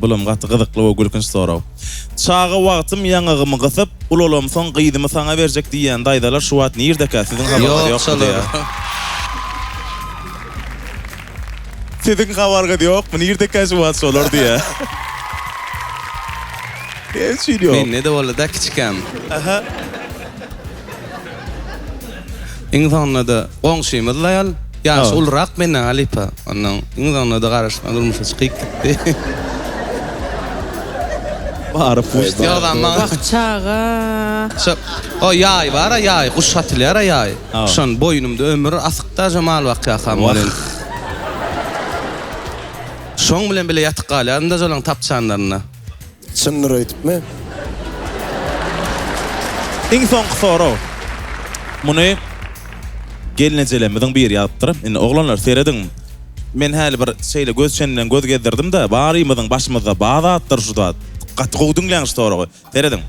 Bulam gaty gyzykly we gülkünç sorag. Çaga wagtym ýaňagymy gysyp, ulalamsoň gyzymy saňa berjek diýýän daýzalar şu wagt nirdekä, siziň habaryňyz Ýok ýokmy şolar. diýýär. Siziň habaryňyz ýokmy, nirdekä şu wagt şolar diýýär. Näme üçin ýok? Mende-de boldy-da kiçikäm. Iň soňunda-da goňşymyz aýal, ýaşy ulurak menden halypa. Ondan iň soňunda-da garaşman durmuşa çykyp gitdi. Bary puşt. Ýogsam maňa. Wah çaga. Şo o ýaý bar-a ýaý, guş atylýar-a ýaý. Şony boýnumda ömür asyk-da şo mal bakýarkam welin. Şoň bilen bile ýatyp galýardym-da şolaň tapçanlarynda. Çyndyr öýdüpmi? Iň soňky sorag. Muny gelnejelerimiziň biri ýazypdyr. Indi oglanlar serediň. Men häli bir şeýle göz çeninden göz gezdirdim-de, barymyzyň başymyzda bar zatdyr şu zat. Gaty gowy diňläň şu soragy. Serediň.